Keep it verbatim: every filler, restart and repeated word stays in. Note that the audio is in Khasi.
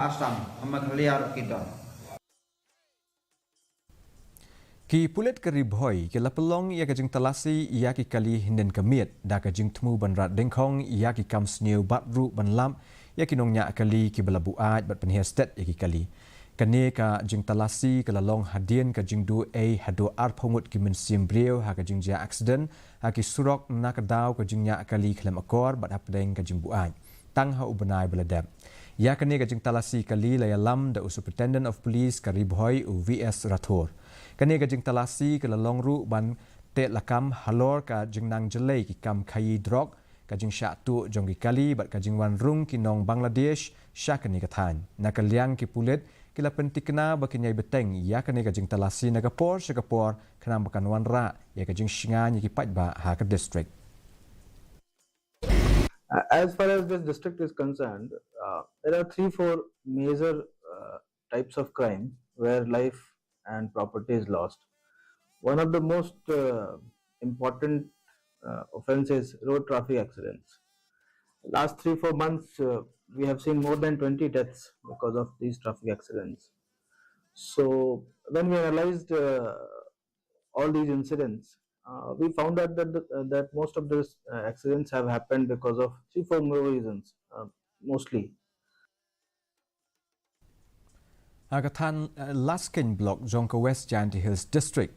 Assam, ha Meghalaya ruh ki don. Ki pulit ka Ri Bhoi ki la pynlong ïa ka jingtalasi ïa ki kali hynnin ka miet da ka jingthmu ban rat dyngkhong ïa ki kam sniew bad ruh ban lap ïa ki nongñiah kali kiba la buaid bad pynhiar stet ïa ki kali. Kane ka jingtalasi ka la long hadien ka jingduh ei haduh arphew ngut ki mynsiem briew ha ka jingjia aksiden ha ki surok na ka daw ka jingñiah kali khlem akor bad hapdeng ka jingbuaid tang ha u bnai ba la dep. Ïa kane ka jingtalasi kali la ïalam da u Superintendent of Police ka Ri Bhoi u V S Rathore. Kane ka jingtalasi ka la long ruh ban teh lakam halor ka jingnang jlei ki kam khaïi drok, ka jingshah tuh jong ki kali bad ka jingwan rung ki nong Bangladesh sha kane ka thaiñ. Na ka liang ki pulit ki la pyntikna ba kin ïai bteng ïa kane ka jingtalasi na ka por sha ka por khnang ba kan wanrah ïa ka jingshngaiñ ïa ki paidbah ha ka district. Uh, as far as this district is concerned, uh, there are three, four major uh, types of crime where life and property is lost. One of the most uh, important uh, offense is road traffic accidents. Last three, four months, uh, we have seen more than twenty deaths because of these traffic accidents. So, when we analyzed uh, all these incidents, uh, we found out that the, uh, that most of these uh, accidents have happened because of three, four more reasons, uh, mostly. Ha ka thaiñ uh, Laskein Block jong ka West Jaintia Hills District,